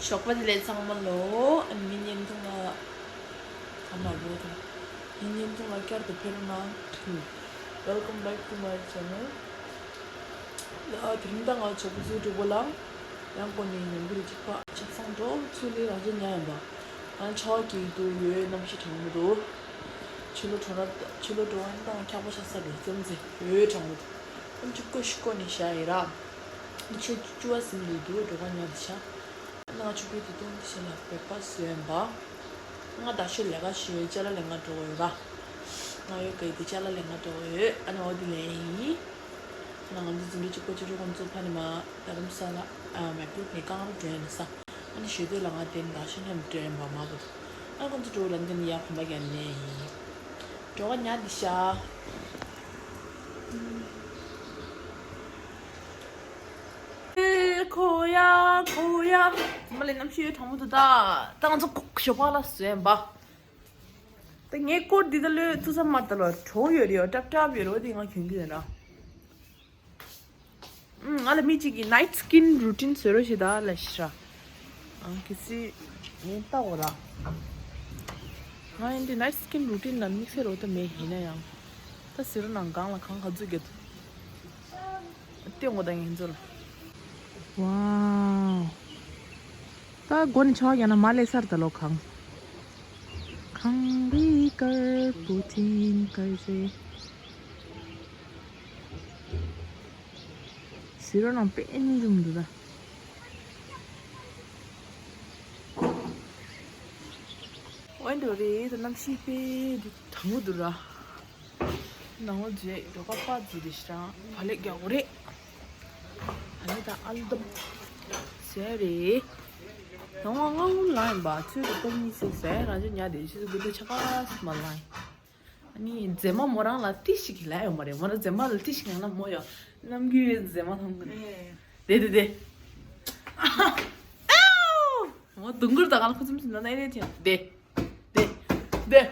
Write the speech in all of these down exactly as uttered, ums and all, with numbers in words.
ཞོགས་པ་བདེ་ལེགས་ཚང་མ་ལོ། ཨ་ནི་ངའི་བརྙན་ཐུང་ལ་ཨ་མ་བོ་དང་། ངའི་བརྙན་ཐུང་ལ་བསྐྱར་དུ་ཕེབས་གནང་། Welcome back to my channel. ཨ་དེ་རིང་ད་ང་ཞོགས་པ་ཚུར་འགྲོ་གི་ལ། ཡང་སྒོ་ནས་ཉིན་གུང་ལ་གཅིག་པ་ཆབ་གསང་འགྲོ་ཚུར་ལ་རང་ཅག་ཉལ་ཡིན་པ། ང་ཆར་པ་རྒྱག་གི་འདུག་ཡོད་གནམ་གཤིས་གྲང་མོ་འདུག་ཕྱི་ལོགས་འགྲོ་ན་ཕྱི་ལོགས་འགྲོ་བ་ཡིན་ད་འཁྱག་པ་ཆགས་ས་རེད་ཙམ་ཟེར་ཡོད་གྲང་མོ་འདུག་ཨ་ནི་ཅིག་སྒོ་ཕྱི་སྒོ་ནས་བཞག་ཡིན་ར། ཨ་ནི་ཆུ་ཆུ་བ་ཟིན་འདུག་འདུག་འགྲོ་ག་ཉལ་དེ་ཤ། ང་ཆུ་ཁོལ་དེ་བཏུང་དེ་བྱས་ལ་བོད་པ་བཟོས་ཡིན་པ། ང་ད་ཤོད་ལས་ཀ་བྱེད་ཡོད་ཅ་ལག་ལེན་ག་འགྲོ་གི་ཡོད་ར། ང་ཡོད་གི་དེ་ཅ་ལག་ལེན་ག་འགྲོ་གི་ཡོད། ཨ་ནི་འོ་དེ་ལས་ཡིན། ང་ང་ཚོ་འཛིན་གྲྭ་གཅིག་པ་གཅིག་རུ་ཁོང་ཚོ་ཕ་ནི་མ་རྡ་རམ་ས་ལ་ཨ་མེག་ལུག་ནས་རྐང་རུ་འགྲོ་ཡིན་ས། ཨ་ནི་ཞོལ་དུ་ལ་ང་དེ་ནི་ད་ཤོད་མཉམ་འགྲོ་ཡིན་པ་མ་བུ། ཨ་ཁོང་ཚོ་འགྲོ་ལ་འདི་ནི་ཡ་གོམ་པ་རྒྱག་ནས་ཡིན། འགྲོ་ག་ཉལ་དེ་ཤ། ཁོ་ཡ་ཁོ་ཡ། མ་ལས་གནམ་གཤིས་གྲང་མོ་འདུག་ད་ད་ང་ཚོ་ཞོགས་པ་ལ་བཟོས་ཡིན་པ། ད་ངའི་སྐོར་འདི་ད་ལོས་ཐུགས་བསམ་མ་ད་ལོ་གྲོགས་ཡོད་རེད་ཡོད་ཀྲབ་ཀྲབ་ཡོད་རེད་འོ་དེ་ང་གྱོན་གྱི་ཡོད་ན། ང་ལ་མི་གཅིག་གིས་night skin routine བཟོས་རོགས་ཞེས་ད་ལ་ཤི་ར། ཨང་ཁི་སི་ངས་ལྟ་འོ་ར། ང་ཡིན་དུས་night skin routine ལ་དམིགས་བསལ་རོགས་ད་མེད་ཡིན་ན་ཡང་། ད་ཟེར་རོ་ནང་གང་ལ་གང་ག་ཚོད་རྒྱབ། ལྟོས་འོ་ད་ངས་ཚོ་ལ། Wow. ད་སྒོ་ནས་ཆ་བ་རྒྱག་ན་མ་ལས་སར་ད་ལོ་གང་། གངས་རི་དཀར་པོ་དེ་དཀར་ཟེ། ཟེར་རོ་ནང་དཔེ་ནི་རུམ་འདུག་ད། འོན་ཏེ་རེད་ད་གནམ་གཤིས་དཔེ་འདི་གྲང་མོ་འདུག་ར། ནང་ལོ་རྗེས་འགྲོ་ཁ་པ་ཛི་རེ་ཤང་བ་ལེ་རྒྱག་གོ་རེད། ཨ་ནི་ད་ཨལ་དམ་ཟེར་རེད། ནང་བ་ང་ངུ་ལ་ཡིན་པ་ཚོད་དུ་པ་གཉིས་སེ་ཟེར་རང་ཅག་ཉལ་དེ་ཤི་སུ་གི་དུ་ཆ་ག་སི་མ་ལ་ཡིན། ཨ་ནི་མཛེས་མ་མོ་རང་ལ་ཏི་ཞིག་གི་ལ་ཡོད་མ་རེད་མོ་རང་མཛེས་མ་ལ་ཏི་ཞིག་ཡང་ན་མོ་ཡོད་ནམ་རྒྱུན་མཛེས་མ་མཐོང་གི་རེད། དེ་དེ་དེ། མོ་དུང་གུར་དང་གང་ཁུ་ཚུམ་སི་ན་ན་ཨེ་རེད་ཅན་དེ། དེ། དེ།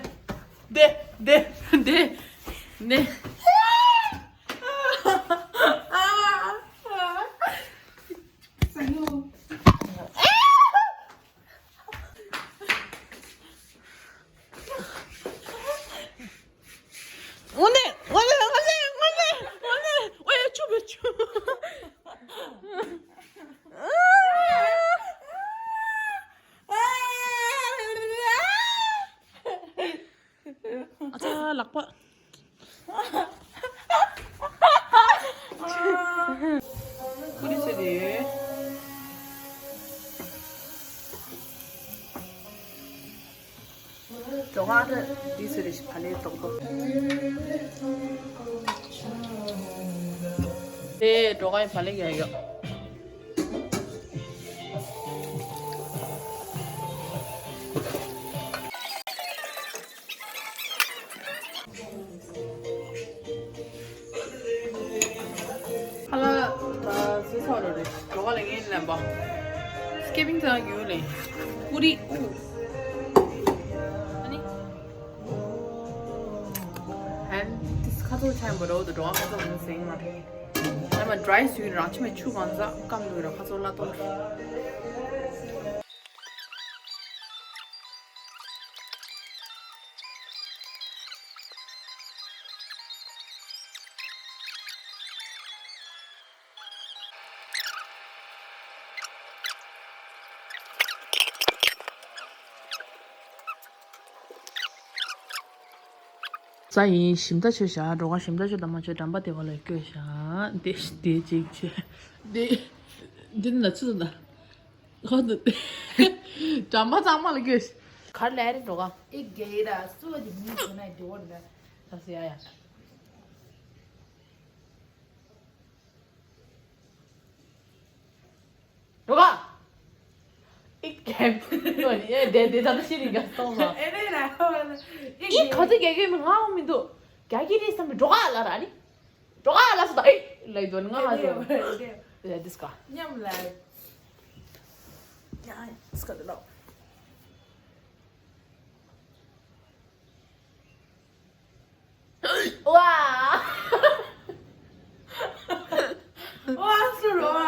དེ། དེ། དེ། དེ། ནེ། ཨ་ཙ་ལག་པ། ཀུ་རི་ཚོད་དེ། འགྲོ་ག་ད་དེ་ཚོད་རེ་ཞིག་བ་ལས་ཏོག་ཏོག་དེ་འགྲོ་ག་ཡི་བ་ལས་ཡོད་ཡོད། ཁ་ལག་ད་བཟོས་ཚར་རེད། འགྲོ་ག་ལ་ངས་ལེན་པ། སྐེ་བིང་ཚང་ཡོད་ལེ། ཀུ་རི་ཨུ། ཨ་ནི། ཧན་ཏིས་ཁ་ཚོ་ཆ་ཡིན་པ་རོ་དུ་འགྲོ་ག་ཁ་ཚོ་མི་སེང་མ་རེད། ཨ་མ་ཌ་རའི་སུ་ཡིན་རང་ཆི་མེད་ཆུ་གང་ཟག་སྐམ་འདུག་ར་ཁ་ཚོ་ལ་ཏོང་། ས་ཡིན་ཞིམ་ད་ཆོས་བཞག་འགྲོ་ག་ཞིམ་ད་ཆོས་ད་མ་ཆོས་འགྲམ་པ་དེ་བ་ལ་སྐྱོད་བཞག་དེ་དེ་ཅིག་ཆོས་དེ་དེ་ན་ཆུ་ད། ཁོ་ཚོ་འགྲམ་པ་གཙང་མ་ལ་སྐྱོད། གར་ལས་རེད་འགྲོ་ག་ཨེ་གེ་ར་སུ་བ་ཇི་མི་སོ་ན་འགྲོ་ག་ར་ད་སེ་ཡ་ཡ། འགྲོ་ག་ཨེ་གེ་ཨེ་དེ་དེ་ད་ཤི་རི་ག་སོང་ལ། ཨེ་རེད་ར་ཨེ་གེ་ཁ་ཚོ་རྒྱག་གི་མི་ང་མི་འདུག་རྒྱག་གི་རེད་བསམ་པའི་འགྲོ་ག་ལ་ར་ནི། འགྲོ་ག་ལ་སོ་ད་ཨེ་ལ་ཡི་དོན་ང་ཧ་ཟོ་ལ་དིས་ཀ་ཉམས་ལ་ཡ་དིས་ཀ་དེ་ལོ། ཝ། ཝ་སུ་རོ་ཝ།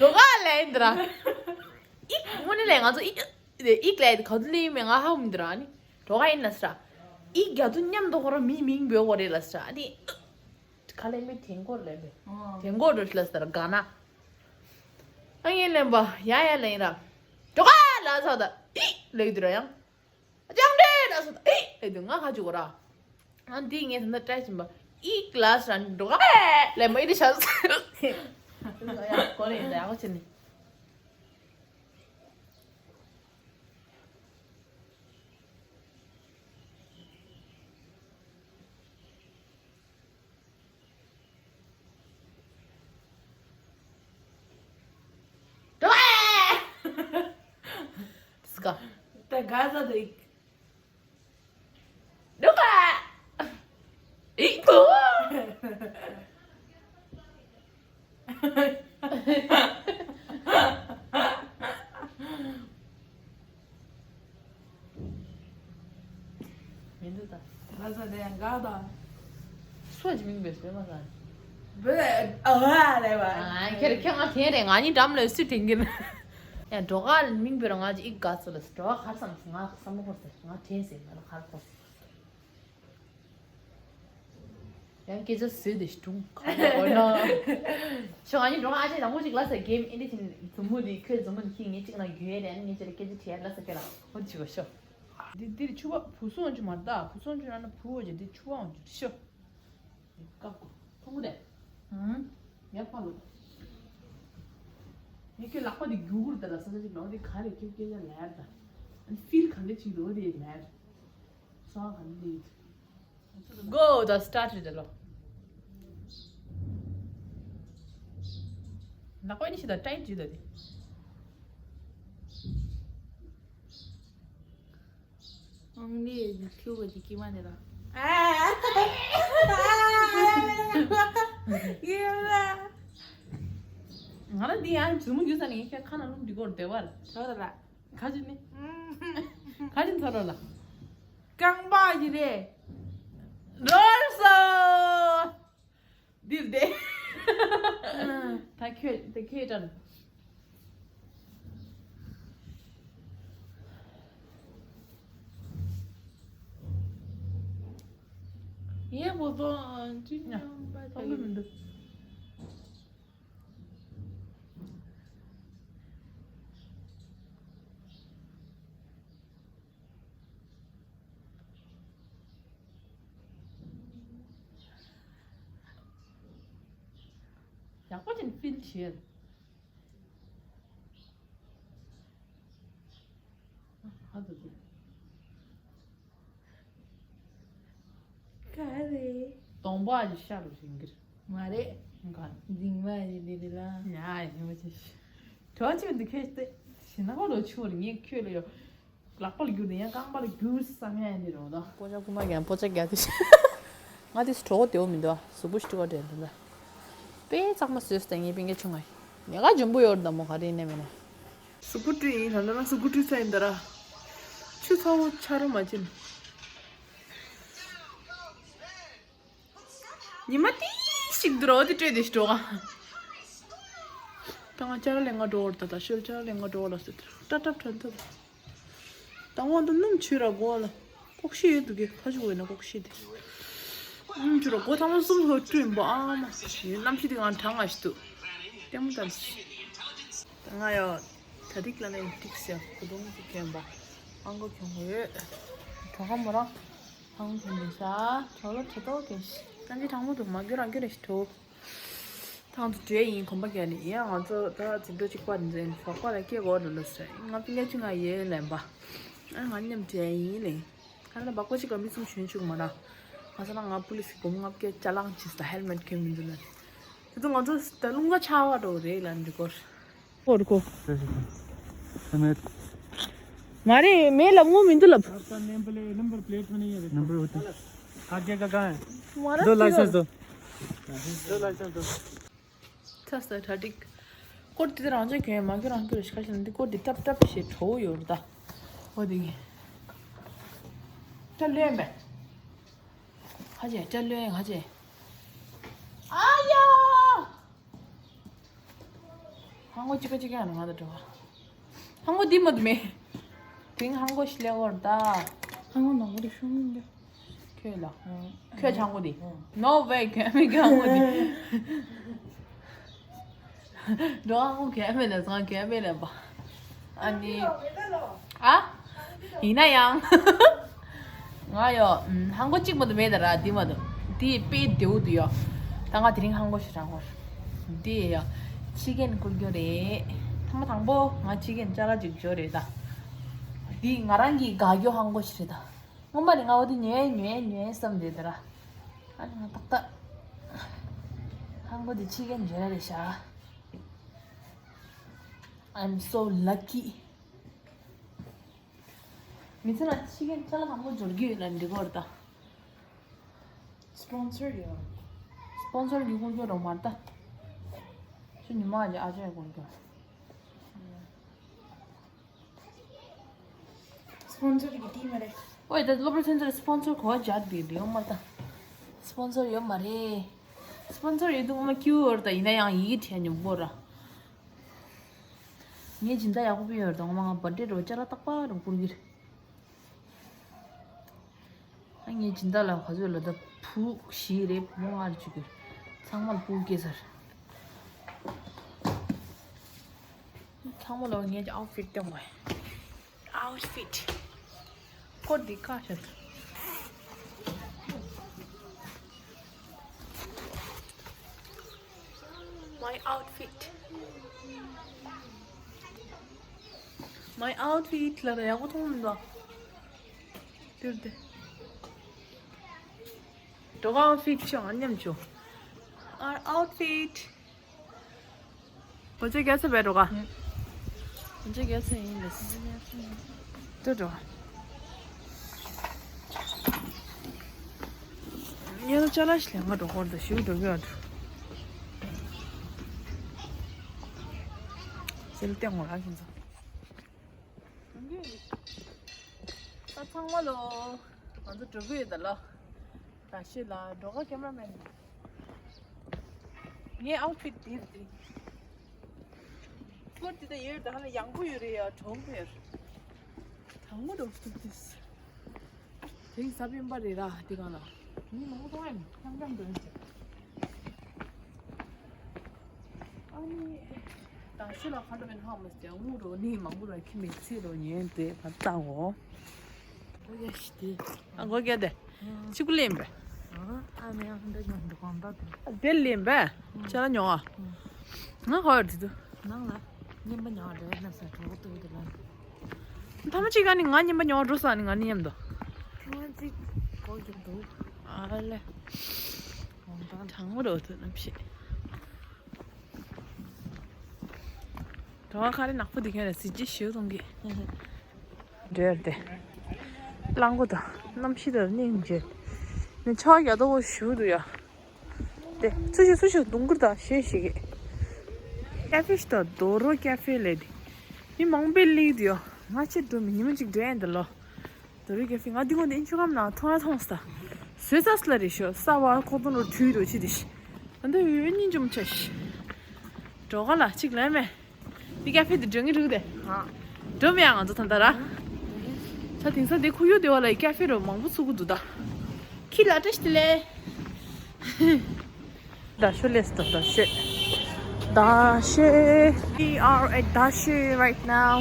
འགྲོ་ག་ལ་ ཡིན་འདི་ར། ཨི་དངོས་གནས་ལས་ང་ཚོ་ཨི་ཨི་ལས་ག་དུ་ལས་མེད་ང་ཧ་མི་འདི་ར་ནི། གྲོགས་ཡིན་ལ་སྲ། ཨི་རྒྱ་དུ་མཉམ་དུ་ཁོ་ར་མི་མིང་བོས་ཁོ་རེ་ལ་སྲ་ནི། ཁ་ལས་མི་དེང་གོ་ལས་མེད། དེང་གོ་རེ་ལ་སྲ་ག་ན། ཨ་ཡིན་ལེན་པ་ཡ་ཡ་ལེན་ར། གྲོགས་ལ་ཚ་ད་ཨི་ལས་འདི་ར་ཡང་། ཅང་འདྲེ་ལ་སོ་ཨེ་ཨེ་དུ་ང་ཁ་ཅུ་གོ་ར། ཨ་འདི་ངས་ད་ནི་ཏྲའི་ཆིན་པ་ཨི་ཀླ་སི་ར་འགྲོ་ག་ལས་མ་ཨི་རི་ཤ་ཡ་གོ་རེ་ཡ་གོ་ཆེ་ནི། སྐ། ད་ག་ས་དེ། སྐ། ཨི་ཀོ། མི་འདུག་ད། ང་ཚོ་དེ་ཡང་དགའ་དང་། སོ་ཅི་མིང་བེ་སོ་མ་ཟ། བེ་ཨ་ཧ་ལེ་བ། ཨ་ཁྱེད་ཁྱེད་ང་དེ་རེད་ང་གཉིས་འགྲམ་ལ་སུ་དྲན་གིན། ཡང་འགྲོ་ག་མིང་བེ་ར་ང་ཅི་ཨི་དགའ་ཚོ་ལ་འགྲོ་ག་གར་སམ་ང་བསམ་བློ་འཁོར་ཟེར་ང་དྲན་ཟེར་ང་ལ་གར་འཁོར་ཟེར། ཡང་སྐད་ཆ་བཟོས་ཏེ་སྒྲུང་ག་ལ་འོ་ན། ཤོག་ཨ་ནི་འགྲོ་ཨ་ཅེ་དང་པོ་ཅིག་ལ་ཟེར་གེམ་ཨིན་དེ་ཅིན་མཛུབ་མོ་དེ་ཁོས་མཛུབ་མོ་དེ་ཁྱི་ངེད་ཅིག་ན་རྒྱུ་ཡས་རེད་ཨ་ནི་ངེད་ཅིག་ལ་སྐད་ཆ་དྲིས་ཡ་ལ་ཟེར་ཁྱོད་ལ་འོ་ཅི་གོ་ཤོག་འདི་འདིར་ཆུ་བ་བུ་སོང་ཅུ་མ་ད་བུ་སོང་ཅུ་ན་ན་བུ་འོ་ཅེ་འདི་ཆུ་བ་འོང་ཅུ་ཤོག་འདི་ཀ་ཀོ་ཐོང་གོ་དེ་ཡ་ཕ་ལོ། ངས་ཁྱོད་ལག་པ་འདི་རྒྱུག་གུར་ད་ལ་ས་ས་ཅིག་ལོ་འདི་ག་རེ་ཁྱོད་སྐད་ཆ་ལ་ཡར་ད་ཨ་ནི་ཕིལ་ག་འདྲ་ཅིག་འདུག་འདི་ལ་ཡར། སོང་ག་འདི། Go the start རེད་ལོ། ལག་པ་ནི་ཤི་ད་ཊའིཊ་ཅི་ད་དེ། ཨང་ལི་ཁྱུ་ག་ཅི་ཀི་མ་ནི་ར། ཡེ་ར། ང་ལ་འདི་ཡང་ཇུ་མུ་རྒྱུ་ས་ནི་ཁྱེད་ཁ་ན་རླུང་འདི་གོར་བདེ་བར། ཐོ་ར་ར། ག་ཅི་ནི། ག་ཅི་ཐོ་ར་ལ། རྐང་པ་ཡི་རེད། རོལ་སོ། འདིར་བསྡད། ད་ཁྱོད་ད་ཁྱོད་དྲན། ཡེ་བོ་བོ་ཅི་ཉམས་པ་ཐོང་གི་མི་འདུག་ཡག་པོ་ཅིག་ཕིལ་བྱེད། ཧ་ཏུ་ཏུ། ག་རེ། གདོང་པ་ཅིག་ཤར་རུ་ཕྱིན་གྱི་རེད། མ་རེད། ག་རེ། འཛིང་མ་རེད་འདི་རེད་ལ། ཡ་ཡ་ཡིན་པ་ཅིག་གྲོགས་ཅིག་འདི་ཁྱོད་དེ་ཞི་ན་གོ་ལོ་ཆུ་བར་ངས་ཁྱོད་ལ་ཡོད། ལག་པ་ལ་བསྒྱུར་ནས་ཡང་རྐང་པ་ལ་བསྒྱུར་བསམ་ཡ་ཡིན་འདི་རེད་འོ་ད། པོ་ཅག་རྐུ་མ་རྒྱག་པོ་ཅག་རྒྱག་དེ། ང་དེ་གྲོགས་པོ་དེའོ་མི་འདུག་ཨ། གཟུགས་པོ་ཞིག་སྤྲུལ་བ་འདྲ་འདུག་ལ། དཔེ་གཙང་མ་བཟོས་སྟེ་ངའི་པིང་ཀའི་ཆུང་ང་ཡིན། ཉེ་ག་འཇོན་པོ་ཡོད་ད་མོ་ག་རེ་ཡིན་ནའི་མིན་ན། གཟུགས་པོ་བཀྲུས་ཡིན་ལ་ལ་ལ་གཟུགས་པོ་བཀྲུས་ཚར་ཡིན་ད་ར། ཆུ་ཚ་བོ་ཆ་རོ་མ་ཅིན། ཉི་མ་ཏི་ཞིག་འདུག་རོ་དེ་བཀྲུས་དེ་ཞིག་འགྲོ་ག་ད་ང་ཅ་ལག་ལེན་ག་འགྲོ་བར་ད་ད་ཤོད་ཅ་ལག་ལེན་ག་འགྲོ་བར་ལ་སྲིད་ཏྲ་ཏྲ་ཕྲན་ཐུབ། ད་དབང་དུ་སྣུམ་ཆུ་ར་གོ་ལ། ལྐོག་ཤི་ཡོད་འདུག་གི་ཁ་ཆུ་གོ་ཡིན་ན་ལྐོག་ཤི་དེ། སྣུམ་ཆུ་ར་གོ་ཐ་མ་གསུམ་ཧོ་བཀྲུས་ཡིན་པ་ཨ་མ། ཡིན་གནམ་གཤིས་དེ་གང་གྲང་ང་ཞིག་འདུག་ལྟད་མོ་ལྟ་ཞིག་ད་ང་ཡོད། ད་ཐིག་ལ་ནས་ཐིག་ཟེར་གོ་དོང་ཅིག་གྱོན་པ། ཨང་གོ་གྱོན་གོ་ཡོད། གྲོགས་ཁ་མོ་རང་། ཨང་གོ་གྱོན་པ་ཤ། གྲོགས་ལ་གྲོགས་ཏོ་གྱོན་ཤི། གནམ་གཤིས་གྲང་མོ་འདུག་མ་གྱོན་རང་གྱོན་རེ་ཞིག་གྲོགས། ཐང་དུ་བྲོས་ཡིན་གོམ་པ་རྒྱག་ནས་ཡིན་ང་ཚོ་ད་འཛིན་གྲྭ་གཅིག་པ་འཛིན་ཞོགས་པ་ལ་སྐྱེ་དགོས་འགྲོ་ལ་ཟེར་ང་པིང་ཀ་ཆུང་ང་ཡིན་ལན་པ། ཨ་ང་མཉམ་བྲོས་ཡིན་ལན། ཁ་ན་བག་པ་གཅིག་ལ་མི་གསུམ་བྱོན་བཅུག་མ་ར། ང་ས་ན་ང་པུ་ལི་སི་སྒོམ་ལྔ་བརྒྱ་ཅ་ལག་ཅིས་ད་ཧེལ་མེད་གྱོན་མི་འདུག་ལན། དེ་ཚོ་ང་ཚོ་ད་རླུང་ཁ་ཆར་བ་འགྲོ་རེད་ལན་འདི་སྐོར། སྐོར་སྐོར། མ་རེད་མེད་ལབ་ངོ་མི་འདུག་ལབ། आपका name plate number plate में नहीं है। नंबर होता है। आगे का कहाँ है? दो लाइसेंस दो। दो लाइसेंस दो। ཚ་ས་ད་ཏིག་སྐོར་དེ་རང་ཅག་གྱོན་མ་གྱོན་རང་གྱོན་རེ་ཤ་ཤ་འདི་སྐོར་འདི་ཏབ་ཏབ་ཞེས་བྲོ་བོ་ཡོད་རེད་ད། འོ་དེ་གི་ཏྲ་ལོན་པས། ཧ་ཅེ་ཏྲ་ལོན་ཧ་ཅེ། ཨ་ཡ། ཧང་གོ་གཅིག་པ་གཅིག་རྐྱང་རེད། ང་དང་འགྲོ་བ། ཧང་གོ་འདི་མ་འདུག་མེད། དེང་ཧང་གོ་ཞིག་ལས་འོར་ད། ཧང་གོ་ནང་གོ་དེ་ཤོང་མི་འདུག་ཁྱོད་ལ། ཁྱོད་ཧང་གོ་འདི། No way. ཁྱོད་མེད་ཁྱོད་ཧང་གོ་འདི། འགྲོ་ཧང་གོ་ཁྱོད་མེད་ལ་ང་ཁྱོད་མེད་ལ་པ། ཨ་ནི། ཨ། ཡིན་ན་ཡང་། ང་ཡོ། ཧང་གོ་གཅིག་མ་གཏོགས་མེད་ད་ར་འདི་མ་གཏོགས། འདི་དཔེ་བདེ་བོ་འདུག་ཡོ། ད་ང་དེ་རིང་ཧང་གོ་ཞིག་རང་ཧོར། འདི་ཡོ། ཕྱི་རྒྱན་བསྐུར་རྒྱུ་རེད། ཐ་མ་དང་པོ་ང་ཕྱི་རྒྱན་ཅ་ལག་ཅིག་འབྱོར་རེད་ད། འདི་ང་རང་གི་དགའ་སྐྱོ་ཧང་གོ་ཞིག་རེད་ད། སྔོན་མ་ནས་ང་འོ་དེ་ཉོས་ཉོས་ཉོས་བསམ་བསྡད་ད་ར། ཨ་ནི་ང་ཏག་ཏག་ཧང་གོ་འདི་ཕྱི་རྒྱན་འབྱོར་ར་རེད་ཤག I'm so lucky. མི་ཚེ་ལ་ཕྱི་རྒྱལ་ཅ་ལག་དང་པོ་འབྱོར་གྱི་ཡོད་ན་འགྲིག་གོ་རེད་ད། སྤོན་སར་ཡོད། སྤོན་སར་གྱི་སྐུ་སྐྱོ་རོ་མར་ད། ཁྱོད་ཉི་མ་གྱི་ཨ་ཅག་སྐུ་སྐྱོ། སྤོན་སར་གྱི་ཊིམ་རེད། ཨོའི་ད་སློབ་གྲྭ་ཚན་ཚར་སྤོན་སར་གོ་བ་བརྒྱབ་པའི་ལེའུ་མ་ད། སྤོན་སར་ཡོད་མ་རེད། སྤོན་སར་ཡོད་དུས་ངོ་མ་སྐྱིད་པོ་རེད་ད། ཡིན་ན་ཡང་ཡི་གེ་བྲིས་ཉོབ་གོ་ར། ངའི་སྦྱིན་བདག་ཡག་པོ་སྤུན་ཡོད་རེད་ད། ངོ་མ་ང་བར་ཐི་ཌེ་རོ་ཅ་ལག་རྟག་པར་རོ་བསྐུར་གྱི་རེད། ཨ་ངའི་སྦྱིན་བདག་ལ་ག་ཚོད་ལ་ད་བུ་བཞི་རེད། བུ་མོ་ལྔ་རེད་བཅུག་གི་རེད། ཚང་མ་ལ་སྤུ་གུ་སྐྱེས་ཚར། ཚང་མ་ལ་ངའི་ཨའུཊ་ཕིཊ་སྟོན་དགོས། ཨའུཊ་ཕིཊ། ཀོ་འདི་ཁ་ཤར། My outfit. My outfit ལ་ཡག་པོ་མཐོང་མི་འདུག་དེར་དེ། འགྲོ་ག་ཨའུཊ་ཕིཊ་ཆོ་ང་མཉམ་ཆོ། Our outfit. གོ་ཆ་རྒྱག་ས་བས་འགྲོ་ག་གོ་ཆ་རྒྱག་ས་ཡིན་ལེ། དེ་འགྲོ། ཉེ་རུ་ཅ་ལག་ཞིག་ལེན་ག་འགྲོ་གོ་རེད་ད། ཞུ་འགྲོ་གི་ཡོད་འགྲོ། ཟེར་ལྟས་ངོ་རང་ཁྱིམ་ཚང་། ད་ཚང་མ་ལོ། ང་ཚོ་འགྲོ་གི་ཡོད་ད་ལོ། ད་ཤོད་ལ་འགྲོ་ག་ཀེ་མ་ར་མེན། ངའི་ཨའུཊ་ཕིཊ་འདི་རེད། སྐོར་འདི་ད་ཡོད་ད་ཧ་ལ་ཡང་པོ་ཡོད་རེད་ཡ། གྲོང་པོ་ཡོད། དང་པོ་འགྲོ་ཐུབ་དུས། དེ་ས་བོན་པ་རེད་ར་དེ་གང་ལ། མི་མང་པོ་གཏོང་ཡ་མི་འཁྱམ་འཁྱམ་འགྲོ་ཡིན་ཅིག་ཨ་ནི། ད་ཤི་ལ་ཁ་འགྲོ་མེད་ཧ་མ་སྟེ་དངུལ་རོ་ནི་མང་པོ་ར་ཁྱི་མི་ཚེ་རོ་ཉན་དེ་ཕར་བཏང་འོ། ཨོ་ཡ་ཤི་དེ། ཨ་གོ་ག་དེ། ཅི་གུ་ལེན་པས། ཨ་ནི་ཨ་འདྲ་ཉོ་འདུག་གམ་ད་དེ། དེ་ལེན་པས། ཅ་ལག་ཉོ་ཨ། ང་ཧོ་ཡར་དེ་དུ། ནང་ལ། རྔན་པ་ཉོ་རེད་ན་ས་གྲོགས་ཏུ་དེ་ལ། ཐ་མ་གཅིག་ག་ནི་ང་རྔན་པ་ཉོ་འགྲོ་ས་ནི་ང་ནི་མཉམ་དུ། ཐ་མ་གཅིག་གོ་གི་འདུག་ཨ་ལེ། གྲང་མོ་རོ་ཐུ་ནམ་ཤེས། གྲོགས་ཁ་རེ་ནག་པོ་འདི་ཁྱོད་ལ་གཟི་བརྗིད་ཞུ་གཏོང་གི། འདྲེར་ཏེ། གླང་པོ་དང་གནམ་གཤིས་དང་སྙིང་རྗེ། ནི་ཆ་རྒྱ་དོ་བོ་ཞུ་འདུག་ཡ། ཏེ་སུ་ཞིག་སུ་ཞིག་དུང་གུར་དང་ཞེས་ཞིག་གི། ཀ་ཧྥེ་ཞིག་དང་དོ་རོ་ཀ་ཧྥེ་ལས་ཏེ། མི་མང་པོས་ལིག་འདུག་ཡ། ང་ཆེ་འགྲོ་མི་ཉི་མ་གཅིག་འདྲེན་འདི་ལོ། དོ་རི་ཀ་ཧྥེ་ང་འདི་ངོ་འདི་ཨིན་ཆུ་ཁམ་ནང་མཐོང་ཡ་མཐོང་ས། བཟོས་ཚར་སླ་རེད་ཤོ་ས་བ་ཁོ་ཏོ་རོ་བྲུས་རོ་ཅི་དི་ཤི། ད་འདི་འོས་སྙིང་རྗེ་མོ་ཆ་ཤི། འགྲོ་ག་ལ་གཅིག་ལན་མེད། འདི་ཀ་ཧྥེ་འདི་འགྲོ་ངེས་འགྲོ་གི་དེ། འགྲོ་མེད་ཡ་ང་ཚོ་ད་ལྟ་ར། ད་དེང་སང་འདི་ཁུ་ཡུ་དེ་བ་ལ་ཡི་ཀ་ཧྥེ་རོ་མང་པོ་ཚུགས་གི་འདུག་ད། ཁྱི་ལ་བཀྲ་ཤིས་བདེ་ལེགས། རྡ་ཤོད་སླེབས་ད་རྡ་ཤོད། རྡ་ཤོད། We are at Dashur right now.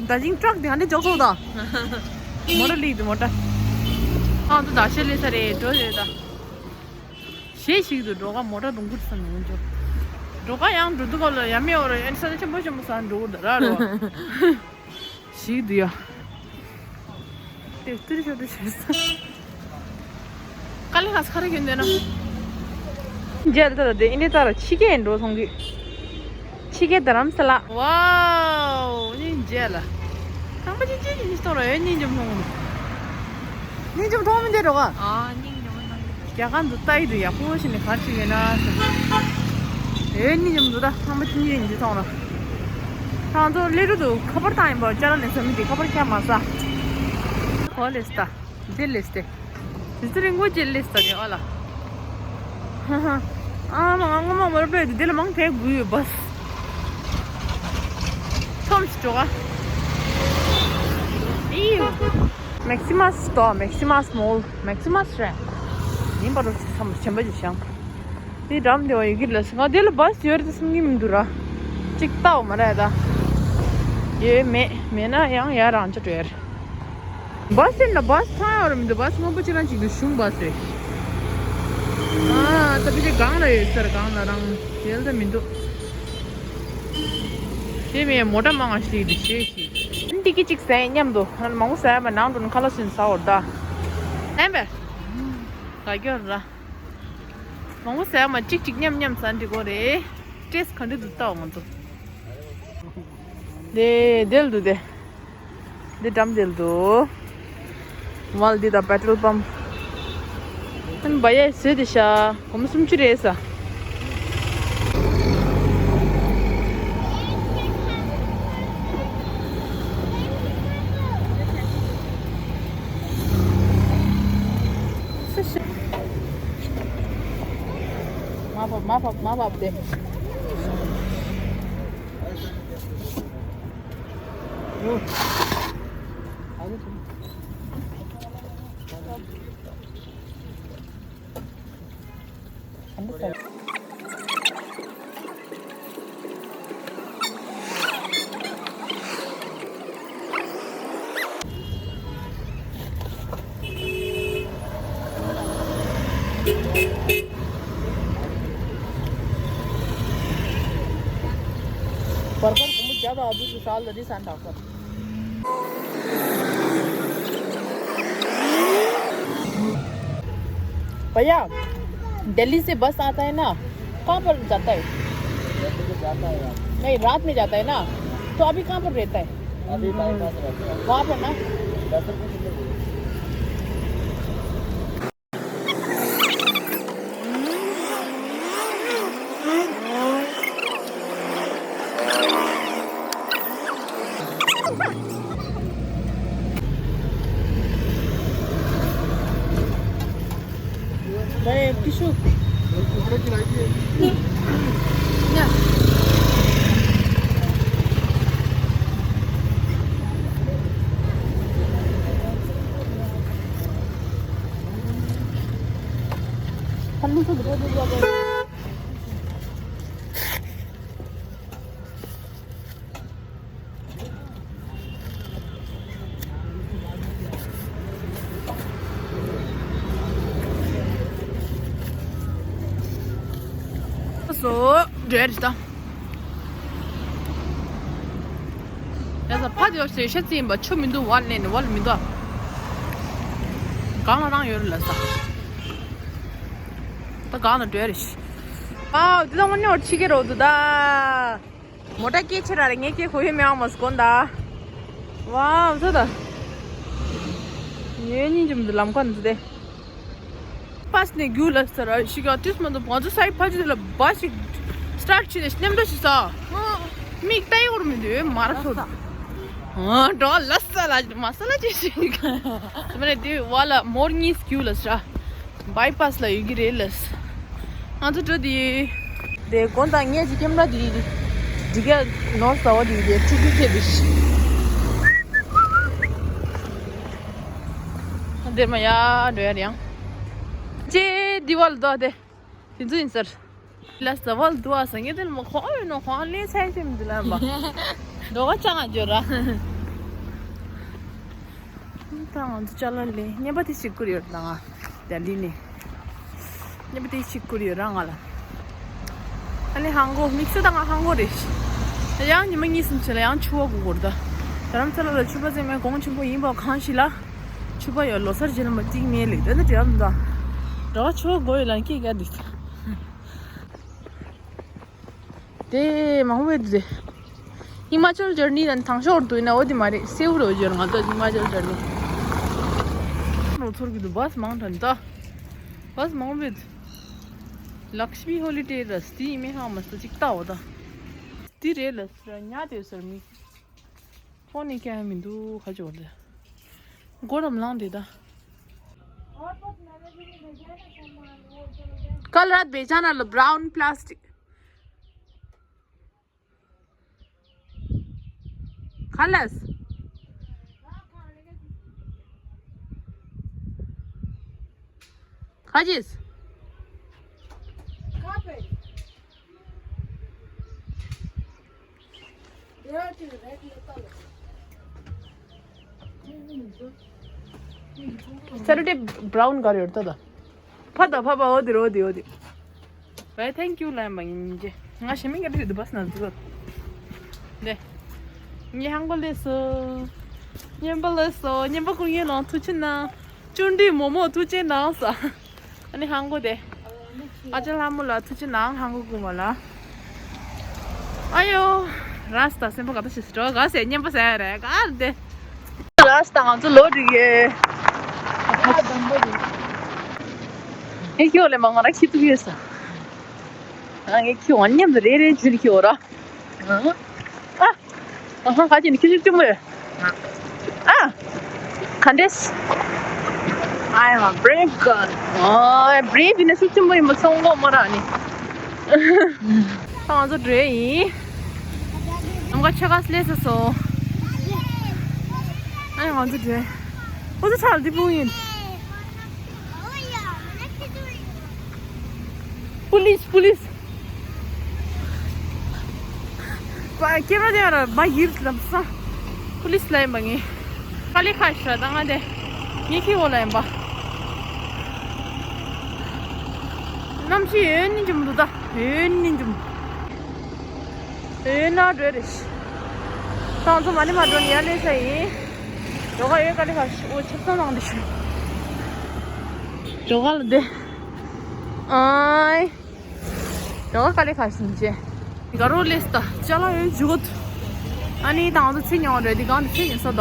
ད་ཅིང་ཊྲག་དེ་ཧ་འདྲེ་འཇོག་ཚོགས་ད། མོ་ཊ་ལིག་དུ་མོ་ཊ། ཨ་ད་རྡ་ཤོད་སླེབས་ས་རེད་འགྲོ་ཡོད་ད། གཞས་ཤིག་དུ་འགྲོ་ག་མོ་ཊ་རུང་ཁུར་ས་ནས་འཇོག་འགྲོ་ག་ཡང་འགྲོ་དུ་ག་ལ་ཡ་མེ་འོ་ར་ཡན་ས་ཆེན་པོ་ཆེན་པོ་ས་འགྲོ་གུར་ད་ར་རོ། ཞིག་འདུག་ཡ། དེ་ཏིར་ཤོ་ཏིར་ཤོ་ས། ཀ་ལི་ཁ་ས་ཁ་ར་གྱོན་འདོད་ན། མཇལ་དར་དེ་ཨིན་དེ་ཙ་ར་ཕྱི་རྒྱལ་འགྲོ་སོང་གི། ཕྱི་རྒྱལ་རྡ་རམ་ས་ལ། ཝའོ་ནི་མཇལ་ལ། ཁང་པ་ཅི་ཅི་ཅི་ཅི་སྟོར་ར་ཡོད་སྙིང་རྗེ་མཐོང་ནི། སྙིང་རྗེ་མཐོང་མི་འདི་འགྲོ་ག་ཨ་སྙིང་རྗེ་མཐོང་། རྒྱ་གར་འདུག་ལྟ་ཡི་འདུག་ཡག་པོ་ཞིག་ནས་གར་ཅིག་ཡོད་ན་ཟེར། ཨེ་ནི་ཉམས་འདུག་ད་ཁང་པ་ཅི་ཉིད་འདི་ཐོང་ར། ཁང་ཚོ་ལེ་རུ་འདུག་ཁ་པར་བཏང་ཡིན་པ་ཅ་ལག་ལེན་ས་མི་འདི་ཁ་པར་ཁྱ་མ་ས། གོ་ལེ་སྟ། འདི་ལེ་སྟེ། དེ་ཚོ་རིང་པོ་ཅིག་ལེ་སྟ་རེད་ཨ་ལ། ཧ་ཧ། ཨ་མ་ང་ངོ་མ་མར་པས་འདི་ལ་མང་ཕེབས་དགོས་ཡོད་བས། འགྲོ་ག་ཨི། Maximus store, Maximus mall, Maximus རེད། ཡིན་པ་རུ་ཆེན་པོ་ཞིག་བཞག་དེ་འགྲམ་དེ་བ་ཡོད་ཀྱི་ལ་ང་དེ་ལ་བཱས་ཡོད་རེད་བསམ་གྱི་མི་འདུག་ར། གཅིག་ལྟ་བ་མ་རེད་ད། ཡོད་མེད་མེད་ན་ཡང་ཡར་རང་ཅག་འགྲོ་ཡ་རེད། བཱས་ཡིན་ན་བཱས་ཚང་ཡོད་རེད་མི་འདུག་བཱས་སྔོན་པོ་ཅིག་རང་ཅིག་འདུག་གཞུང་བཱས་རེད། ཨ་ད་ཕི་ཅི་སྒང་ལ་ཡོད་ས་རེད། སྒང་ལ་རང་དེ་ལ་ད་མི་འདུག་དེ་མིན་མོ་ཊ་མང་ང་ཞིག་འདི་ཤེས་ཤིག་འདི་གི་གཅིག་ཟས་མཉམ་དུ་ཨ་ནི་མང་པོ་ཟས་མ་ནང་དུ་ནི་ཁ་ལག་སུན་ཟ་འོར་ད། ཨེམ་པེ། ག་གྱོར་ར། མང་པོ་ཟས་མ་གཅིག་གཅིག་མཉམ་མཉམ་ཟ་འགྲིག་གོ་རེད། ཏེས་ག་འདྲ་འདུག་ལྟ་འོང་དུ། དེ་དེ་ལ་འདུག་དེ། འདི་འགྲམ་དེ་ལ་འདུག་མལ་འདི་དང་པེ་ཊོལ་པམ། ཨན་བ་ཡ་ཟོས་དེ་ཤ་གོམ་སུམ་ཅུ་རེད་ས། མ་བབ་མ་བབ་མ་བབ་དེ། बर्गर को मुझे ज़्यादा अभी की साल दी सान डाक्टर। भैया, दिल्ली से बस आता है ना, कहाँ पर जाता है? दिल्ली से जाता है रात। नहीं, रात में जाता है ना, तो अभी कहाँ पर रहता है? अभी बाईपास रहता है। वहाँ पर ना? दस रुपये किलो। भाई, टिश्यू। སོ། འདྲེ་རེད་ད། ཡ་ས་ཕ་དེ་ཡོད་ཟེར་ཤ་རྩི་ཡིན་པ་ཆུ་མི་འདུག་བ་ལེན་ནས་བ་ལ་མི་འདུག་གང་ལ་རང་ཡོད་རེད་ལ་ས། ད་གང་ལ་འདྲེ་རེད། ཨའོ་དེ་ད་དངོས་གནས་བར་ཕྱི་ཁེ་རོ་འདུག་ད། མོ་ཊ་སྐད་ཆེ་ར་རེ་ངས་སྐད་གོ་ཡོད་མེད་ཨང་མ་སྐོན་ད། ཝའོ་ཚོ་ད། ངའི་སྙིང་རྗེ་མི་འདུག་ལམ་ཁ་འདི་དེ། པཱས་ནས་རྒྱུགས་ལ་ས་ར་ཤི་ག་ཏིས་མ་འདུག་ང་ཚོ་སའི་ཕ་ཅི་ལ་བ་ཞིག་སི་ཊར་ཊི་བྱས་ནས་སྣེམ་འདྲ་ཞིག་ས། མིག་ལྟ་ཡོང་རུ་མི་འདུག་མ་ར་ཚོ་ད། འགྲོ་ལ་ས་ལ་མ་ས་ལ་ཅི་ཞིག་མ་རེད་དེ་བ་ལ་མོར་གཉིས་རྒྱུགས་ལ་ས་ར། བའི་པཱས་ལ་ཡོད་ཀྱི་རེད་ལས། ང་ཚོ་འགྲོ་དེ། དེ་དགོན་དང་ངས་ཀྱི་ཀེམ་ར་དེ་འདི་ག་ནོར་ས་བ་དེ་དེ་ཁྲིག་ཁྲིག་བྱས་དེ། འདིར་མ་ཡ་འགྲོ་ཡ་རེད་ཡང་། ཅེ་འདི་བ་ལ་དོ་དེ། དེ་ཚོ་ཡིན་ཟེར། ལ་ས་བ་ལ་དུ་བ་ས་ངས་དེ་ལ་མ་ཁོང་ཡོད་ནོ་ཁོང་ལས་ཚད་ཅེ་མི་འདི་ལ་མ། འགྲོ་བ་ཅང་ཨ་འཇོ་ར། ད་ང་ཚོ་ཅ་ལག་ལས་རྔན་པ་དེ་ཞིག་བསྐུར་ཡོད་ད་ང་། ལྡི་ལི་ནས། རྔན་པ་དེ་ཞིག་བསྐུར་ཡོད་ར་ང་ལ། ཨ་ནི་ཧང་གོ་དམིགས་བསལ་ད་ང་ཧང་གོ་རེད། ཡང་ཉི་མ་གཉིས་གསུམ་ཕྱིན་ལ་ཡང་ཕྱུ་པ་དགོས་སྐོར་ད། རྡ་རམ་ས་ལ་ལ་ཕྱུ་པ་ཟེར་མེད་གོང་ཆེན་པོ་ཡིན་པ་གང་ཞིག་ལ། ཕྱུ་པ་ཡོད་ལོ་སར་རྗེས་ལ་མ་ཏིག་མེད་ལེགས་ད་ནི་དྲེའམ་ད། ར་བ་ཕྱུ་པ་དགོས་ཡོད་ལ་སྐྱེས་རྒྱ་འདུག་དེ་མང་པོ་འདུག་སྟེ། ཧི་མ་ཅལ་ཇར་ནི་དང་ཐང་ཤོར་འདུག་ན་འོ་དེ་མ་རེད་སེའུ་རོ་ཇོར་ང་ཚོ་ཧི་མ་ཅལ་ཇར་ནི། ནོར་ཚོར་གི་འདུག་བཱས་མང་དྲགས་ད། བཱས་མང་པོ་འདུག་ལག་ཤི་མི་ཧོ་ལི་ཌེ་ར་སྟི་མེ་ཧ་མ་སོ་ཅིག་ལྟ་འོ་ད། དེ་རེད་ལ་སི་ར་ཉ་དེ་སོར་མི། ཕོ་ནི་ཀྱང་མི་འདུག་ཧ་ཅོར་དེ། སྒོ་རམ་ལངས་དེ་ད། कल रात बेचा ना लो brown plastic. ཧ་ལས། ཁ་ཅིས། སེ་ཊར་ཌེ་བྷ་རའུན་ག་རེ་ཡོད་ད་ད། ཕ་ད་ཕ་པ་འོ་དེ་རེད་འོ་དེ་འོ་དེ། བའི་ཐེང་ཀྱུ་ལབ་པ་ཡིན་གྱི། ང་ཞེ་མིང་ག་རེ་ཞིག་འདུག་པ་སྣ་འཛུགས། དེ། ངས་ཧང་གོ་ལས་སོ། སྙན་པ་ལས་སོ། སྙན་པ་ཀུན་ཡོད་ལ་ཐུགས་རྗེ་གནང་། ཅུང་འདྲི་མོ་མོ་ཐུགས་རྗེ་གནང་ས། ཨ་ནི་ཧང་གོ་དེ། ཨ་ཅག་ལྷ་མོ་ལ་ཐུགས་རྗེ་གནང་ཧང་གོ་ཀུ་མ་ལ། ཨ་ཡོ། ར་སི་ཏ་སེམས་པ་ག་ད་ཞིག་འགྲོ་ག་ཟེར་སྙན་པ་ཟེར་རེད་ག་དེ། ར་སི་ཏ་ང་ཚོ་ལོ་འགྲིག་ཡེ། ངས་ཁྱོད་ལས་མང་ང་ར་ཁྱི་ཐུག་ཡོད་ས། ང་ངས་ཁྱི་འོ་མཉམ་དུ་རེ་རེ་འཇུ་ལ་ཁྱི་འོ་ར། ཨ། ཨ་ཧ་ཧ་ཅི་ནི་ཁྱི་ཤུགས་ཆེན་པོ་ཡོད། ཨ། ག་འདྲས། I am a brave girl. ཨ་བྷི་རེབ་ཡིན་ན་ཤུགས་ཆེན་པོ་ཡིན་པ་ཚོང་འགོག་མ་རག་ནི། ད་ང་ཚོ་འགྲོ་ཡིན། ནམ་མཁའ་ཆེ་ཁ་སླེབས་ས་སོང་། ཨ་ང་ཚོ་འགྲོ། ཨོ་ཚོ་ཆགས་འདི་སྤུན་ཡིན། Police, police. ཀེ་མ་ར་དེ་ར་མ་ཡིར་ལབ་ས། པུ་ལིས་ལ་ཡིན་པ་ངས། ཀ་ལི་ཁ་ཤ་ད་ང་དེ། ངས་ཁྱི་འོ་ལ་ཡིན་པ། གནམ་གཤིས་ཡོད་ནི་འཇུམ་འདུག་ད། ཡོད་ནི་འཇུམ། ཡོད་ན་འགྲོ་རེ་ཤི། ད་ང་ཚོ་མ་ནི་མ་འགྲོ་ནི་ཡར་སླེབས་ས་ཡིན། འགྲོ་ག་ཡོད་ཀ་ལི་ཁ་ཤ་འོ་ཆབ་ཚང་ནང་དུ་ཤི། འགྲོ་ག་ལ་དེ། ཨའི། རོ་ཀ་ལི་ཁ་ཤིན་ཅེ། ག་རོ་ལེས་ཏ་ཅ་ལག་ཡོད་ཇུ་གོ་ཐུ། ཨ་ནི་དང་དུ་ཚེ་ཉོ་རེད་དི་གང་དུ་ཚེ་ཉོ་ས་ད།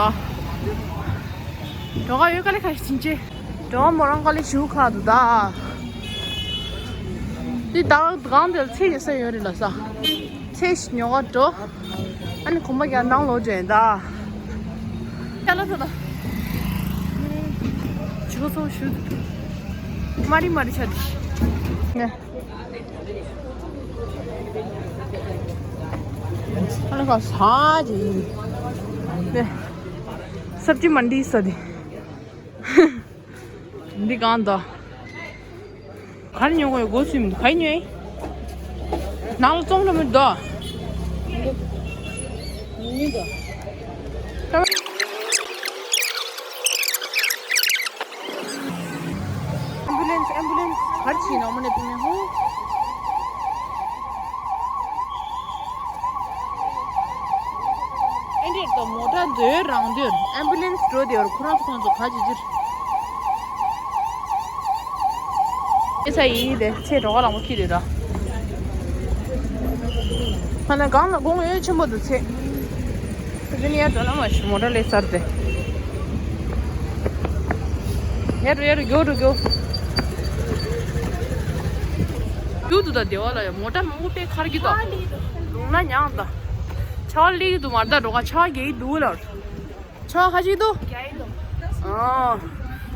རོ་ཀ་ཡོད་ཀ་ལི་ཁ་ཤིན་ཅེ། རོ་མོ་རང་ཀ་ལི་ཞུ་ཁ་དུ་ད། དི་ད་གང་དུ་ཚེ་ཉོ་ས་ཡོད་རེད་ལ་ས། ཚེ་ཉོ་ག་འགྲོ། ཨ་ནི་གོམ་པ་རྒྱག་ནང་ལོག་འདྲེན་ད། ཅ་ལག་ཐོ་ད། ཇུ་གོ་ཚོ་ཞུ། མ་རི་མ་རི་ཆ་དི། ནེ། ཁ་ལ་ཁ་ས་ཅི་ཡིན། ནེ། སབ་ཅི་མན་ཌི་ས་དེ། འདི་གང་ད། ག་རེ་ཉོ་དགོས་ཡོད་སྒོ་ཚུལ་མི་འདུག་ག་རེ་ཉོ་ཡིན། ནང་ལ་བཙོང་འགྲོ་མི་འདུག་ཨེམ་བུ་ལེན་སི། ཨེམ་བུ་ལེན་སི་ག་རེ་བྱེད་ནོ་མ་ནས་ཕི་མེ་ཧོ། ཨེ་འདྲེ་དང་མོ་ཊ་འདོད་རང་འདོད་ཨེམ་བུ་ལེན་སི་འགྲོ་དེ་བར་ཁོ་རང་ཚོ་ཁོང་ཚོ་ག་ཅི་ཅིར། ཨེ་ས་ཡིན་དེ་ཚེ་གྲོགས་ལ་མོ་ཁྱི་རེད་ད། ཧ་ན་གང་ལ་དགོངས་ཡོད་ཆེན་པོ་འདུག་ཚེ། རི་ནི་ཡར་འགྲོ་ན་མ་ཤི་མོ་ཊ་ལས་ཚར་ཏེ། ཡར་རུ་ཡར་རུ་མགྱོགས་རུ་མགྱོགས། རྒྱུ་འདུག་ད་སྡེ་བ་ལ་ཡ་མོ་ཊ་མང་པོ་དཔེ་ཁར་གྱི་ད། ལུང་ན་ཉང་ད། ཆར་པ་སླེབས་ཀྱི་འདུག་མ་རེད་ད་འགྲོ་ག་ཆར་པ་རྒྱག་གི་འདུག་ལ། ཆར་པ་ཁ་ཅིག་འདུག་ཨ།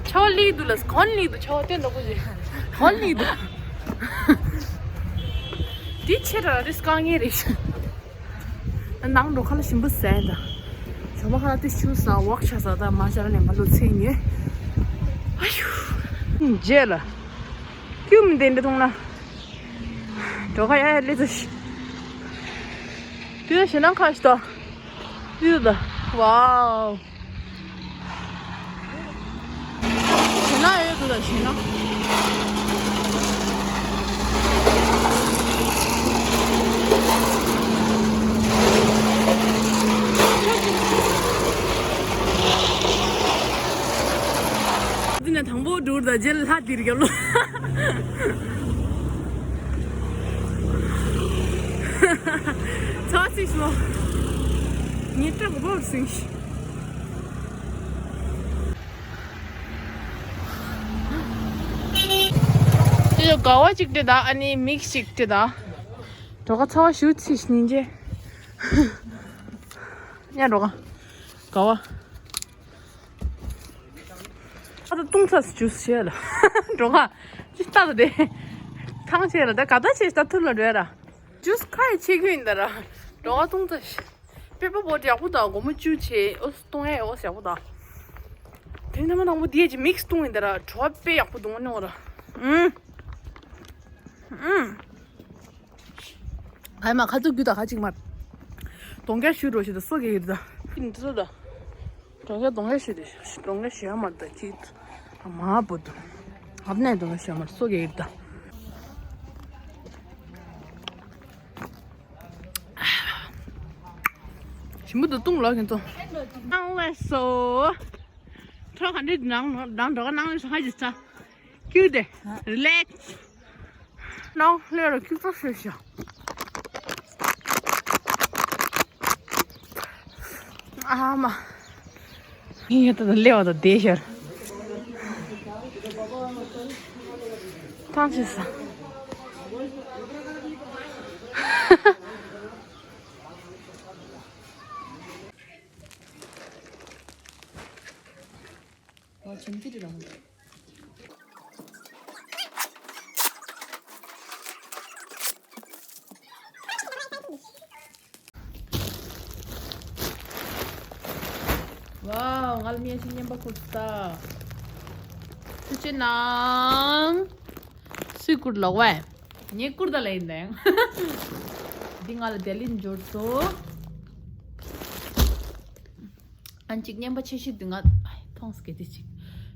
ཆར་པ་སླེབས་ཀྱི་འདུག་ལ་གོན་སླེབས་ཀྱི་འདུག་ཆར་པ་སྟོན་འདྲ་པོ་ཞིག་གོན་སླེབས་ཀྱི་འདུག་དེ་ཆེ་དྲགས་རེད་དཀའ་ངལ་རེད། ནང་འགྲོ་ཁ་ལ་ཞིམ་པོ་ཟས་ད། ཞོགས་པ་ཁ་ལ་ཏི་ཆུ་ཟ་ཝོག་ཆ་ཟ་ད་མ་ཅར་ནས་མ་ལུ་ཚེ་ཉོས། ཨ་ཡུ། རྗེས་ལ། ཀྱུ་མི་དེ་འདྲ་མཐོང་ན། འགྲོ་ཁ་ཡ་ཡ་ལེ་ཚ་ཤི། དུས་ད་ཞེ་ནང་ཁ་ཤི་ད། དུས་ད། ཝའོ། ཞེ་ན་ཡོད་དུ་ད་ཞེ་ན། འདི་ནས་དང་པོ་འགྲོ་ད་རྗེས་ལ་ལྷ་དིར་རྒྱབ་ལོ། ཚ་ཚིག་སོ། ངའི་སྐྲག་པོར་སིང་ཤི། དེ་ཡོ་དགའ་བ་ཅིག་དེ་ད་ཨ་ནི་མིག་ཅིག་དེ་ད། གྲོགས་ཁ་ཚ་བ་ཞུ་ཚིག་སྙིང་རྗེ། ཉ་གྲོགས་ཁ། དགའ་བ། ཨ་ད་ཏུང་ཚ་ཇུས་བྱས་ལ། འགྲོ་ག་ཅི་ལྟ་ད་དེ། ཐང་ཆད་ལ་ད་ག་ད་ཆད་ད་ཐུར་ལ་འགྲོ་ཡ་ར། ཇུས་ཁ་ཡི་ཆེ་ཁུ་ཡིན་ད་ར། འགྲོ་ག་ཏུང་ཚ་ཤི། པེ་པར་བོ་ཊི་ཡག་པོ་དང་སྒོར་མོ་བཅུ་བྱས། ཨོ་གཏོང་ཡས་ཨོ་ཡག་པོ་དང་། དེ་ནི་མ་དང་པོ་དེ་ཅི་མིག་སི་གཏོང་ཡིན་ད་ར། བྲོ་བ་དཔེ་ཡག་པོ་འདུག་ནོ་ར། ཨུམ། ཨུམ། ཧའི་མ་ཁ་ཚུགས་རྒྱུ་དང་ཁ་ཅིག་མར། གདོང་རྒྱག་ཞུ་འགྲོ་ཞིག་ད་སོ་གེ་ཡིར་ད། ཨིན་ཏི་སོ་ད། གདོང་རྒྱག་གདོང་རྒྱག་ཞུ་དེ། གདོང་རྒྱག་ཞུ་ཡ་མར་ད་ཁྱི། མ་བུ་ད། ཨབ་ནས་གདོང་རྒྱག་ཞུ་ཡ་མར་སོ་གེ་ཡིར་ད། ཞིམ་པོ་འདུག་བཏུང་ལོག་གིན་ཚོ། ནང་ལ་སོ། ཁྲོ་ག་འདྲི་ནང་ནང་འགྲོ་ག་ནང་ལ་སོ་ཧ་ཇི་ཚ། ཀྱུ་དེ། རི་ལེག་སི། ནང་ལ་རོ་ཀྱུ་ཚོ་ཤོད་ཤོ། ཨ་མ། ངས་ད་ལྟ་སླེབས་པ་དང་བསྡད་ཤར། ཐང་ཆད་སོང་། ཨོ་ཆུང་ཀི་རི་རང་། ཝའོ། ང་ལ་སྨྱན་ཤིང་རྔན་པ་ཁུར་ས། ཐུགས་རྗེ་གནང་། སུས་བསྐུར་ལོག་བས། ངས་བསྐུར་ད་ལ་ཡིན་ནའང་། འདི་ང་ལ་བདེ་ལེགས་འབྱོར་སོ། ཨན་ཅིག་རྔན་པ་ཆེ་ཤོས་འདི་ང་། ཨའི་མཐོང་སྐད་དེ་ཅིག་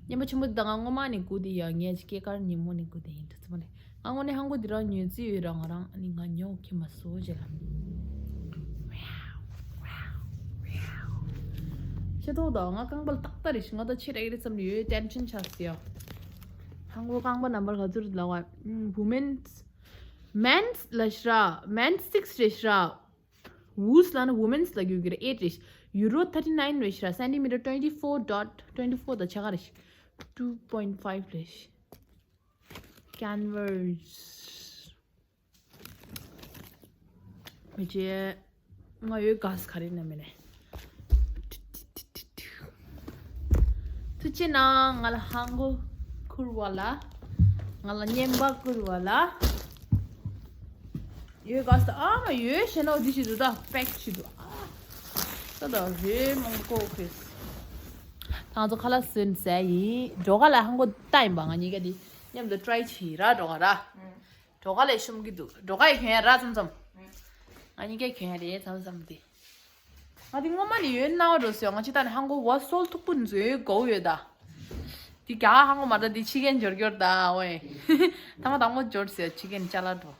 རྔན་པ་ཆེན་པོ་འདི་ད་ང་སྔོན་མ་ནས་བསྐུར་དེ་ཡ། ངས་ཅིག་སྐྱེས་སྐར་ཉིན་མོ་ནས་བསྐུར་དེ་ཡིན། དུ་ཚོ་མ་ལས། ང་དངོས་གནས་ཧང་གོ་འདི་རང་ཉོས་རྩིས་ཡོད་ར། ང་རང་ནི་ང་ཉོ་ཁྱེད་མ་སོ་རྗེ་ལ། ཤེས་ཐོག་ད་ང་རྐང་པ་ལ་ཏག་ཏག་རེད་ཤི། ང་ད་ཆེ་རེ་རེ་ཙམ་ཡོད། ཏེན་ཤན་ཆགས་སི་ཡ། ཧང་གོ་རྐང་པ་ནམ་བར་ག་ཚོད་རེད་ལ་བ། ཝུ་མེན་སི། མེན་སི་ལ་ཤི་ར། མེན་སི་སིག་སི་རེད་ཤི་ར། ཝུ་སི་ལ་ནི་ཝུ་མེན་སི་ལ་གུ་གི་རེད། ཨེ་ཊི་རེད་ཤི། ཡུ་རོ་ཐར་ཊི་ནའིན་རེད་ཤི་ར། སེན་ཊི་མི་ཊར་ཊུ་ཝེན་ཊི་ཕོར་ཌོཊ་ཊུ་ཝེན་ཊི་ཕོར་ད་ཆ་ག་རེད་ཤི། ཊུ་པོའིན་ཕའིབ་རེད་ཤི། ཀན་ཝར་སི། མི་ཅེ། ང་ཡོད་ག་སི་ག་རེ་ན་མེད་ནས། ཐུགས་རྗེ་གནང་། ང་ལ་ཧང་གོ་ཁུར་བ་ལ། ང་ལ་རྔན་པ་བསྐུར་བ་ལ། ཡོད་ག་སི་ཨ་མ་ཡོད་ཤེ་ན་འོ་འདི་ཞིག་འདུག་ད་པེག་ཞིག་འདུག་ཨ། ད་ད་རེ་མང་པོ་ཁེས། ང་ཚོ་ཁ་ལག་སོན་ཟས་ཡིན། འགྲོ་ག་ལ་ཧང་གོ་ད་ཡིན་པ། ང་གཉིས་ཀ་འདི་མཉམ་དུ་ཊི་རའི་བྱེད་ར་འགྲོ་ག་ར། འགྲོ་ག་ལས་ཤོམ་གི་འདུག་འགྲོ་ག་ཡི་གྱོན་ཡ་ར་མཚམས་མཚམས། ང་གཉིས་ཀའི་གྱོན་ཡ་རེད་མཚམས་མཚམས་དེ། ང་དེ་སྔོན་མ་ནས་ཡོད་སྣང་བ་འགྲོ་སོང་། ང་ཅི་ད་ནས་ཧང་གོ་བ་སོལ་ཐུག་པོ་འཛོལ་གོ་ཡོད་ད། དེ་རྒྱ་ཧང་གོ་མ་ད་དེ་ཕྱི་རྒྱན་འབྱོར་འབྱོར་ད་ཝེ། ཐ་མ་དང་མོ་འབྱོར་ཟེར་ཕྱི་རྒྱན་ཅ་ལག་འགྲོ།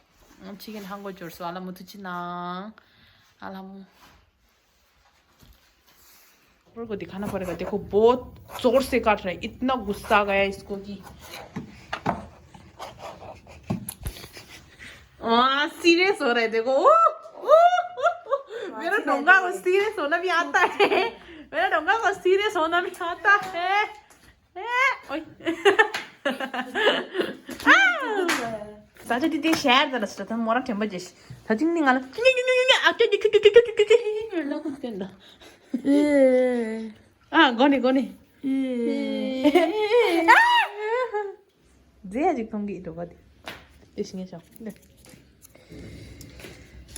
ཕྱི་རྒྱན་ཧང་གོ་འབྱོར་སོང་། ཨ་ལ་མོ་ཐུགས་རྗེ་གནང་། ཨ་ལ་མོ། और को दिखाना पड़ेगा। देखो, बहुत जोर से काट रहा है, इतना गुस्सा आ गया है इसको कि हाँ, सीरियस हो रहा है। देखो, ओ, ओ, ओ, ओ, मेरा डोंगा को सीरियस होना भी आता है। मेरा डोंगा को सीरियस होना भी आता है। ཨོའི། ད་ཆ་འདི་འདི་ཤར་ད་ལ་སྲ་ཐང་མོ་རང་དྲན་པ་བརྗེད་ཤི། ད་ཅིང་ནི་ང་ལ་ཨ་ཀྱ་ཀྱ་ཀྱ་ཀྱ་ཨ་གོ་ནི་གོ་ནི། རྫས་ཡ་ཅིག་མཐོང་གི་འགྲོ་ག་དེ། ཨེ་ཤི་ངས་ཤོག་ལེ།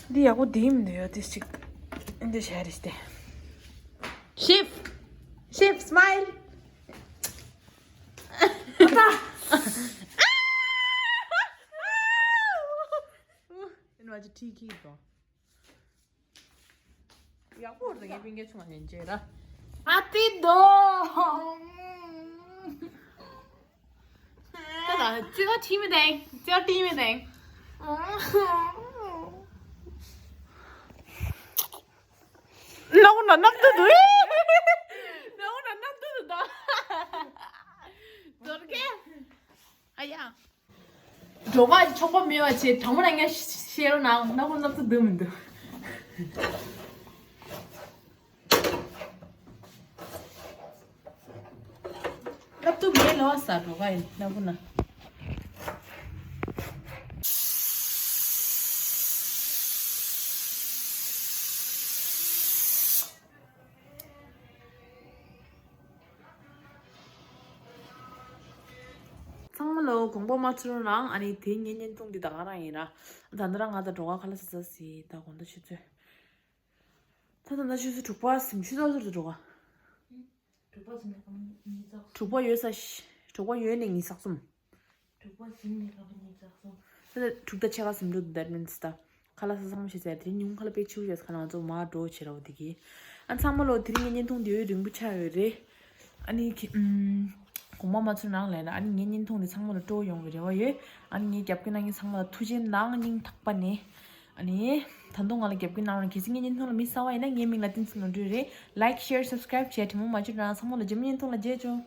འདི་ཡག་པོ་དེ་མི་འདུག་ཡོད་དེ་ཅིག་འདི་ཤར་རེ་སྟེ། ཤིབ། ཤིབ་སི་མའིལ། ཨ་ཙ། ཨ་ནི་བ་ཅི་ཁྲིད་ཁྱི་དང་། ཡག་པོ་རེད། ངའི་སྤུན་ཀྱག་ཆུང་བ་ཡན་ཆད་ར། ཨ་ཏི་དོ། ད་ད་ཙི་ད་ཁྲིད་མི་དེང་ཙི་ད་ཁྲིད་མི་དེང་། ནག་པོ་ན་ནག་ཏུ་དུ། ནག་པོ་ན་ནག་ཏུ་དུ་ད། དོར་གེ། ཨ་ཡ། འགྲོ་བ་ཆོག་པ་མེད་པ་བྱས། དྲང་མོ་ན་ངས་ཤེས་རོགས་གནང་། ནག་པོ་ནག་ཏུ་དུ་མི་འདུག་ལབ་ཏུ་མེད་ལོ་ས་འགྲོ་ག་ཡིན་ན་བུ་ན། ཚང་མ་ལོ་དགོངས་པ་མ་ཚོམ་རོགས་གནང་། ཨ་ནི་དེ་ཉིན་བརྙན་ཐུང་འདི་ད་ག་རང་ཡིན་ར། ད་ནི་རང་ང་ད་འགྲོ་ག་ཁ་ལག་ཟ་ཟ་ཟི། ད་དགོང་དག་ཆུ་ཚོད། ད་ད་ན་ཆུ་ཚོད་དྲུག་པ་ཟིན་ཆུ་ཚོད་ཚོད་དྲུག་པ། དྲུག་པ་ཟིན་ནས་སྐར་མ་ཉི་ཤུ་རྩ་གསུམ། དྲུག་པ་ཡོད་ས་ཤ་དྲུག་པ་ཡོད་ནས་ཉི་ཤུ་རྩ་གསུམ། དྲུག་པ་ཟིན་ནས་སྐར་མ་ཉི་ཤུ་རྩ་གསུམ། ད་ད་དྲུག་ད་ཕྱེད་ཀ་ཟིན་འགྲོ་འདུག that means ད་ཁ་ལག་ཟ་ཚང་མ་བྱས་ཚར། དེ་རིང་ཉིན་གུང་ཁ་ལག་པེག་ཆེ་བོ་བྱས་ཁ་ལག་ང་ཚོ་མར་འགྲོ་བྱེད་ར་བ་དེ་གི། ཨ་ཚང་མ་ལོ་དེ་རིང་ངའི་བརྙན་ཐུང་དེ་ཡོད་རིང་པོ་ཆགས་ཡོད་རེད། ཨ་ནི་ཁི་ཨམ། དགོངས་པ་མ་ཚོམ་གནང་ལབ་ན། ཨ་ནི་ངའི་བརྙན་ཐུང་འདི་ཚང་མ་ལ་སྤྲོ་ཡོང་བའི་རེ་བ་ཡོད། ཨ་ནི་ངའི་རྒྱབ་སྐྱོར་གནང་མཁན་ཚང་མ་ལ་ཐུགས་རྗེ་གནང་སྙིང་ཐག་པ་ནས། ཨ་ནི་ད་དུང་ང་ལ་རྒྱབ་སྐྱོར་གནང་རོགས། གལ་སྲིད་ངའི་བརྙན་ཐུང་ལ་མི་གསར་པ་ཡིན་ན་ངའི་མིང་ལ་བསྟན་འཛིན་ནོར་བུ་རེད། Like, share, subscribe བྱས་དྲི་མ་མ་བྱུང་རང་ཚང་མ་ལ་རྗེས་མའི་བརྙན་ཐུང་ལ་མཇལ་ཆོག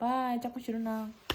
Bye། ལྕགས་པོ་བཞུ་རོགས་གནང་།